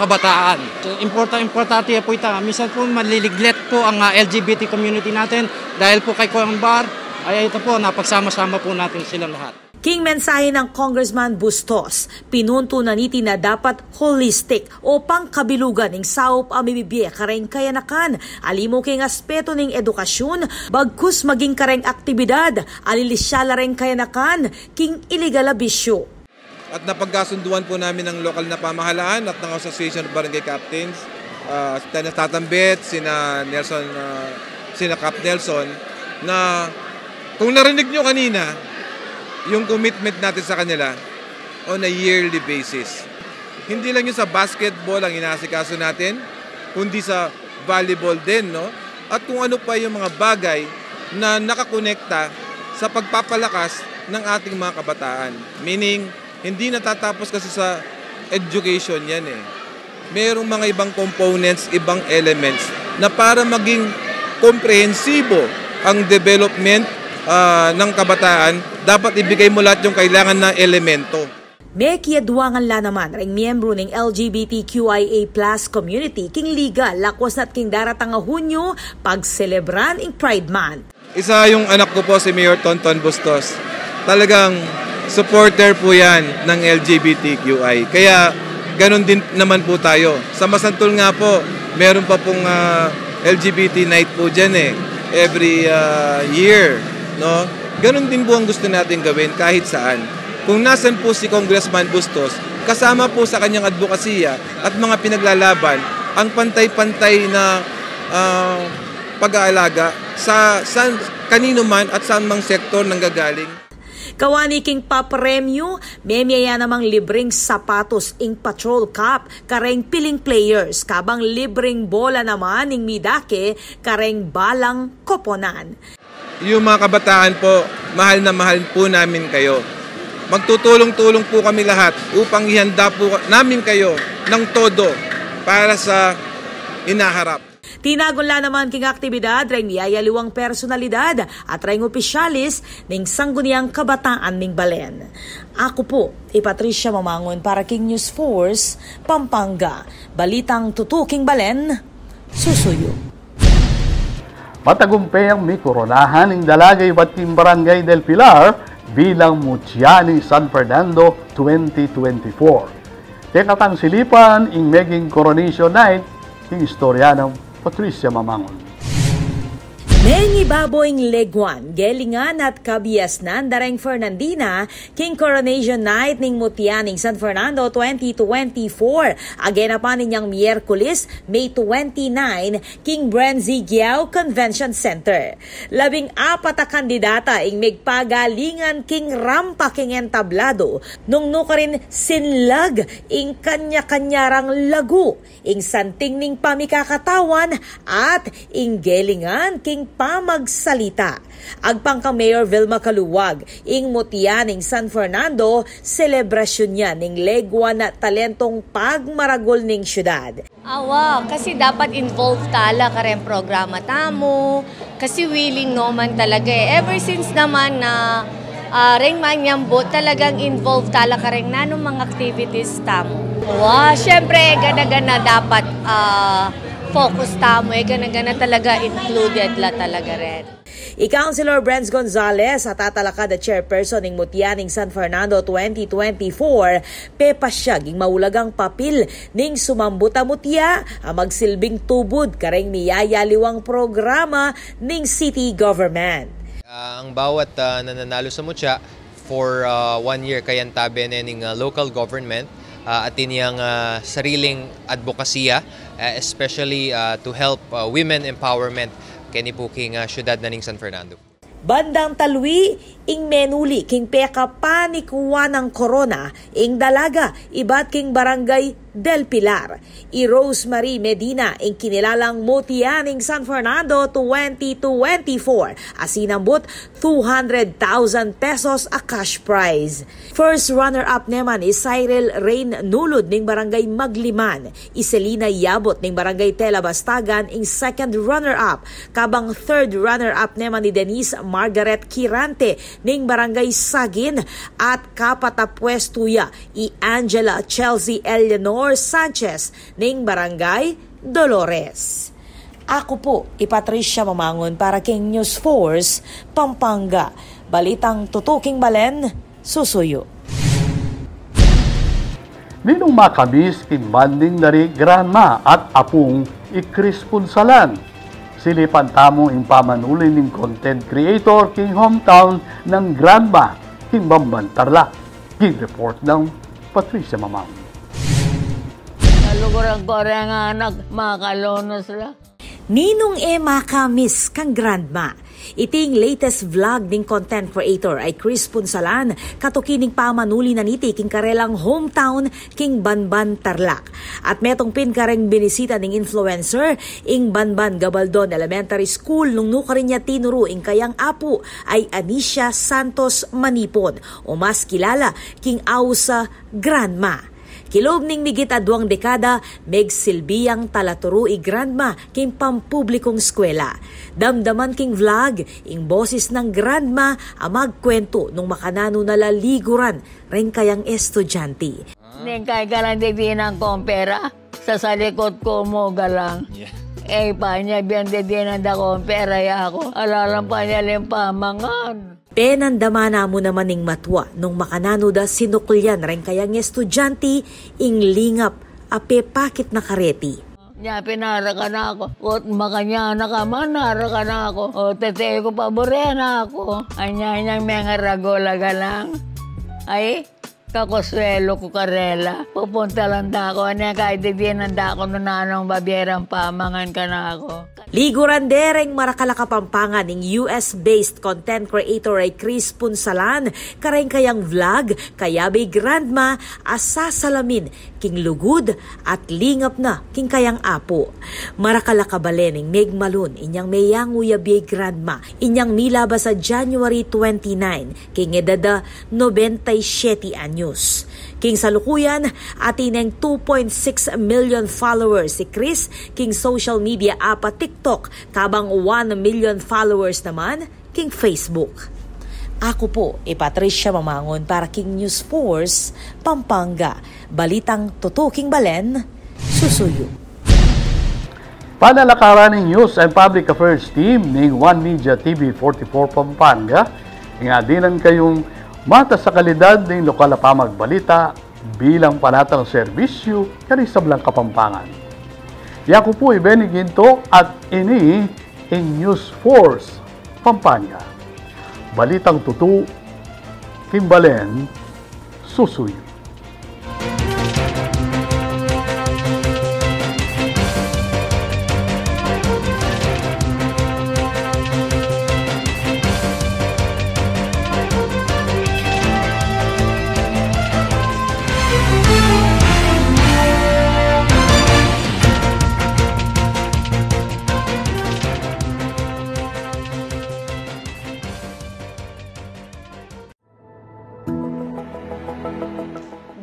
kabataan. So, importa-, importante po ito. Minsan po maliliglet po ang, ah, L G B T community natin dahil po kay Congressman Bar, ay ito po, napagsama-sama po natin silang lahat. King mensahe nang Congressman Bustos, pinunto na niti na dapat holistic o pangkabilugan ing saup a mibibie kareng kayanakan, ali mu king aspeto ning edukasyon, bagkus maging kareng aktibidad a lilisya la reng kayanakan king iligal a bisyo. At napagkasunduan po namin ng lokal na pamahalaan at ng Association of Barangay Captains, ah, sina Tatang Bet, sina Nelson, ah, sina Cap Nelson, na kung narinig nyo kanina, yung commitment natin sa kanila on a yearly basis. Hindi lang yun sa basketball ang inaasikaso natin, kundi sa volleyball din, no? At kung ano pa yung mga bagay na nakakonekta sa pagpapalakas ng ating mga kabataan. Meaning, hindi natatapos kasi sa education yan eh. Merong mga ibang components, ibang elements na para maging komprehensibo ang development, ah, ng kabataan, dapat ibigay mo lahat yung kailangan na elemento. Mekiaduangan la naman reng miyembru ning L G B T Q I A plus community king Liga, lakwas na't king daratang a Hunyo, pagselebran ing Pride Month. Isa yung anak ko po, si Mayor Tonton Bustos. Talagang supporter po yan ng L G B T Q I. Kaya ganun din naman po tayo. Sa Masantul nga po, meron pa pong, ah, L G B T night po dyan eh. Every, ah, year, no? Ganun din po ang gusto natin gawin kahit saan. Kung nasan po si Congressman Bustos, kasama po sa kanyang advokasya at mga pinaglalaban ang pantay-pantay na, ah, pag-aalaga sa, sa kanino man at saan mang sektor nanggagaling. Kawani king papremyu, memie ya namang libreng sapatos ing Patrol Cup kareng piling players, kabang libreng bola naman ing midake kareng balang koponan. Yung mga kabataan po, mahal na mahal po namin kayo. Magtutulong-tulong po kami lahat upang ihanda po namin kayo ng todo para sa inaharap. Tinagun la naman king aktibidad reng miyayaliwang personalidad at reng opisyalis ning Sangguniang Kabataan ning Balen. Aku pu i Patricia Mamangun para king News Force Pampanga. Balitang tutuking balen, susuyu. Matagumpe yang mikoronahan ing dalaga ibat king Barangay del Pilar bilang Mutya ning San Fernando twenty twenty-four. Kekatang silipan ing meging coronation night king istorya nang Patricia Mamangun. Mengi Babo ing leguan, gelingan at kabiasnan da reng Fernandina king Coronation Night ning Mutya ning San Fernando twenty twenty-four. Aganapan inyang Miyerkules, May twenty-nine, king Bren Z. Guiao Convention Center. Labing apat a kandidata ing migpagalingan king rampa king entablado, nung nukarin sinlag ing kanya-kanya rang lagu, ing santing ning pamikakatawan at ing gelingan king pamagsalita. Agpang kang Mayor Vilma Caluag, ing Mutya ning San Fernando, selebrasyun ya ning leguan a talentong pagmaragul ning syudad. Awa, kasi dapat involved tala kareng programa tamu, kasi willing no man talaga e. Ever since naman na, ah, reng manyambut, talagang involved tala kareng nanung mga activities tamu. Wa, syempre, gana-gana dapat, ah, focus tamu e, gana-gana talaga included la talaga rin. I Councilor Brens Gonzales, a tatalakad a chairperson ning Mutya ning San Fernando twenty twenty-four, pepasyag ing maulagang papil ning sumambut a mutya a magsilbing tubud kareng miyayaliwang programa ning city government. Ah, ang bawat, ah, nananalo sa mutya for, ah, one year kayantabe ne ning, ah, local government, ah, atin yang, ah, sariling adbokasya, ah, especially, ah, to help, ah, women empowerment keni pu king, ah, syudad na ning San Fernando. Bandang talwi, ing menuli king pekapanikuan nang corona ing dalaga ibat king Barangay Del Pilar. I Rosemary Medina ing kinilalang Mutya ning San Fernando twenty twenty-four a sinambut two hundred thousand pesos a cash prize. First runner-up naman i Cyril Rain Nulud ning Barangay Magliman, i Selina Yabot ning Barangay Tela Bastagan ing second runner-up, kabang third runner-up naman i Denise Margaret Kirante ning Barangay Sagin, at kapat a pwestu ya i Angela Chelsea Eleanor Sanchez ning Barangay Dolores. Aku pu i Patricia Mamangun para king News Force Pampanga. Balitang tutuking balen, susuyu. Ninung makamiss ing bonding na ri Granma at Apung i Chris Punsalan? Silipan tamu ing pamanuli ning content creator king hometown nang Granma, king Bamban, Tarlac. King report nang Patricia Mamang. Kaluguran ko reng anak, makalonos la. Ninung e makamiss kang Granma? Iti ing latest vlog ning content creator a i Chris Punsalan, katuki ning pamanuli na niti king karelang hometown king Bamban, Tarlac. At metung pin kareng binisita ning influencer ing Bamban Gabaldon Elementary School nung nukarin ya tinuru ing kayang apu a i Anicia Santos Manipon, o mas kilala king aus a Granma. Kilub ning migit a duang dekada, megsilbi yang talaturu i Granma king pampublikung eskwela. Damdaman king vlog ing boses nang Granma a magkuwentu nung makananu na la liguran reng kayang estudyante. Neng kay galang didinan kong pera, sasalikut ku mu galang. Yeah. E pa nya biang didinan da kong pera ya ku. Alalang pa nya ling pamangan. Penandaman na mu naman ing matua nung makananu da sinuklian reng kayang estudyante ing lingap a pepakit na kareti. Nya pinarakan na ku, ot makanyan na ka man, narakan na ku. O tete ku, paburen na ku. Anya, anya, mengaragul a galang. Ay, kakuswelu ku karela. Pupuntalan da ku, anya, kay didinan da ku nung nanung babie rang pamangan kanaku. Liguran de reng marakal a Kapampangan ing U S-based content creator a i Chris Punsalan kareng kayang vlog, kayabe i Granma a sasalamin king lugud at lingap na king kayang apu. Marakal a kabalen ing megmalun inyang meyangu ya bie i Granma inyang milabas a January twenty-nine king edad a nobenta y siete anyos. King salukuyan, atin neng two point six million followers i Chris king social media app a TikTok, kabang one million followers naman king Facebook. Aku pu i Patricia Mamangun para king News Force Pampanga. Balitang tutuking balen, susuyu. Panalakaran ning News and Public Affairs Team ning One Media T V forty-four Pampanga, ing adinan kayung matas a kalidad ning lokal a pamagbalita bilang panatang serbisyu kari sablang Kapampangan. Yaku pu i Benny Ginto at ini ing News Force Pampanga. Balitang tutu, king balen susuyu.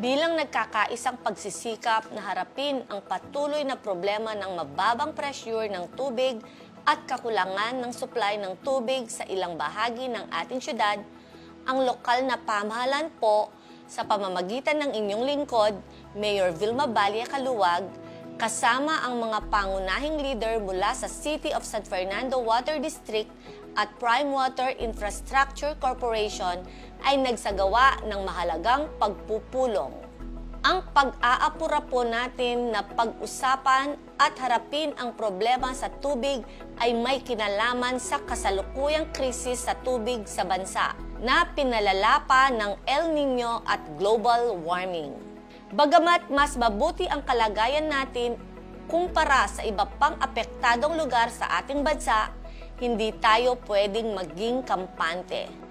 Bilang nagkakaisang pagsisikap na harapin ang patuloy na problema ng mababang pressure ng tubig at kakulangan ng supply ng tubig sa ilang bahagi ng ating syudad, ang lokal na pamahalaan po, sa pamamagitan ng inyong lingkod, Mayor Vilma Balle Caluag, kasama ang mga pangunahing leader mula sa City of San Fernando Water District at Prime Water Infrastructure Corporation, ay nagsagawa ng mahalagang pagpupulong. Ang pag-aapura po natin na pag-usapan at harapin ang problema sa tubig ay may kinalaman sa kasalukuyang krisis sa tubig sa bansa na pinalala pa ng El Niño at global warming. Bagamat mas mabuti ang kalagayan natin kumpara sa iba pang apektadong lugar sa ating bansa, hindi tayo pwedeng maging kampante.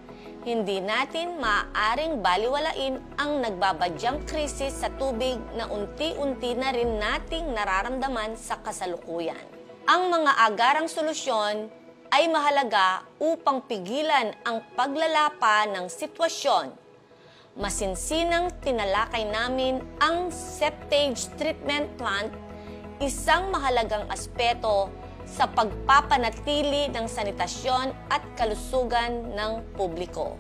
Hindi natin maaaring baliwalain ang nagbabadyang krisis sa tubig na unti-unti na rin nating nararamdaman sa kasalukuyan. Ang mga agarang solusyon ay mahalaga upang pigilan ang paglala pa ng sitwasyon. Masinsinang tinalakay namin ang septage treatment plant, isang mahalagang aspeto sa pagpapanatili ng sanitasyon at kalusugan ng publiko.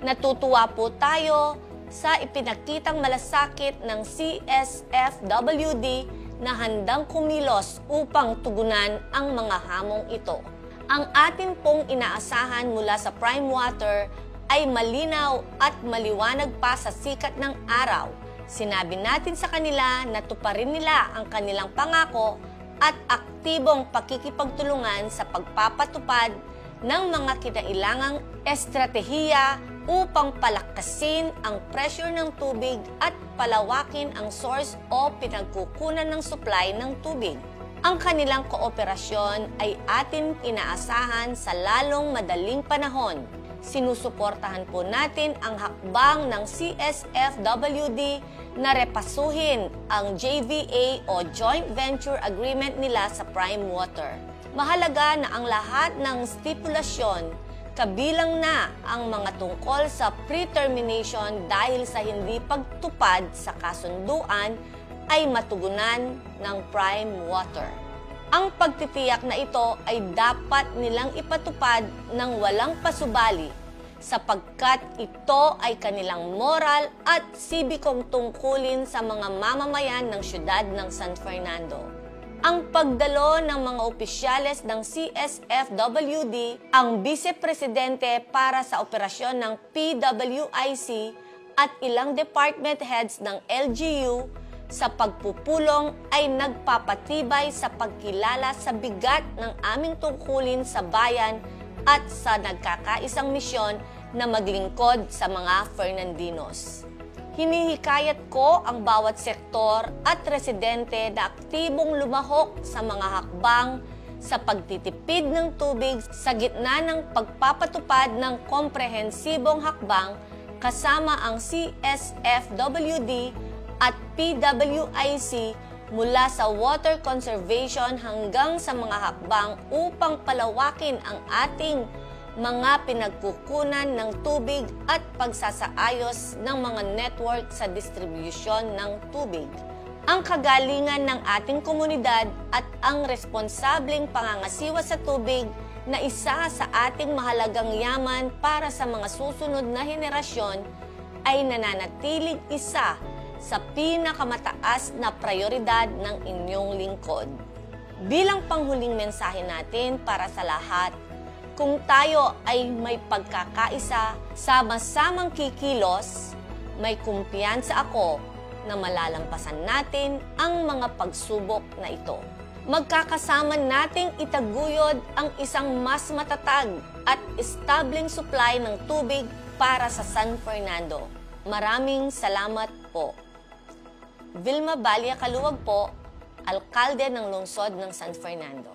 Natutuwa po tayo sa ipinakitang malasakit ng C S F W D na handang kumilos upang tugunan ang mga hamong ito. Ang atin pong inaasahan mula sa Prime Water ay malinaw at maliwanag pa sa sikat ng araw. Sinabi natin sa kanila na tuparin nila ang kanilang pangako at aktibong pakikipagtulungan sa pagpapatupad ng mga kinailangang estratehiya upang palakasin ang pressure ng tubig at palawakin ang source o pinagkukunan ng supply ng tubig. Ang kanilang kooperasyon ay atin inaasahan sa lalong madaling panahon. Sinusuportahan po natin ang hakbang ng C S F W D na repasuhin ang J V A o Joint Venture Agreement nila sa Prime Water. Mahalaga na ang lahat ng stipulasyon, kabilang na ang mga tungkol sa pre-termination dahil sa hindi pagtupad sa kasunduan, ay matugunan ng Prime Water. Ang pagtitiyak na ito ay dapat nilang ipatupad ng walang pasubali, sapagkat ito ay kanilang moral at sibikong tungkulin sa mga mamamayan ng siyudad ng San Fernando. Ang pagdalo ng mga opisyales ng C S F W D, ang Bise Presidente para sa operasyon ng P W I C, at ilang department heads ng L G U sa pagpupulong ay nagpapatibay sa pagkilala sa bigat ng aming tungkulin sa bayan at sa nagkakaisang misyon na maglingkod sa mga Fernandinos. Hinihikayat ko ang bawat sektor at residente na aktibong lumahok sa mga hakbang sa pagtitipid ng tubig sa gitna ng pagpapatupad ng komprehensibong hakbang kasama ang C S F W D at P W I C, mula sa water conservation hanggang sa mga hakbang upang palawakin ang ating mga pinagkukunan ng tubig at pagsasaayos ng mga network sa distribusyon ng tubig. Ang kagalingan ng ating komunidad at ang responsableng pangangasiwa sa tubig na isa sa ating mahalagang yaman para sa mga susunod na henerasyon ay nananatiling isa sa pinakamataas na prayoridad ng inyong lingkod. Bilang panghuling mensahe natin para sa lahat, kung tayo ay may pagkakaisa, sama-samang kikilos, may kumpiyansa ako na malalampasan natin ang mga pagsubok na ito. Magkakasama nating itaguyod ang isang mas matatag at estableng supply ng tubig para sa San Fernando. Maraming salamat po. Vilma Balia Caluag po, Alkalde ng Lungsod ng San Fernando.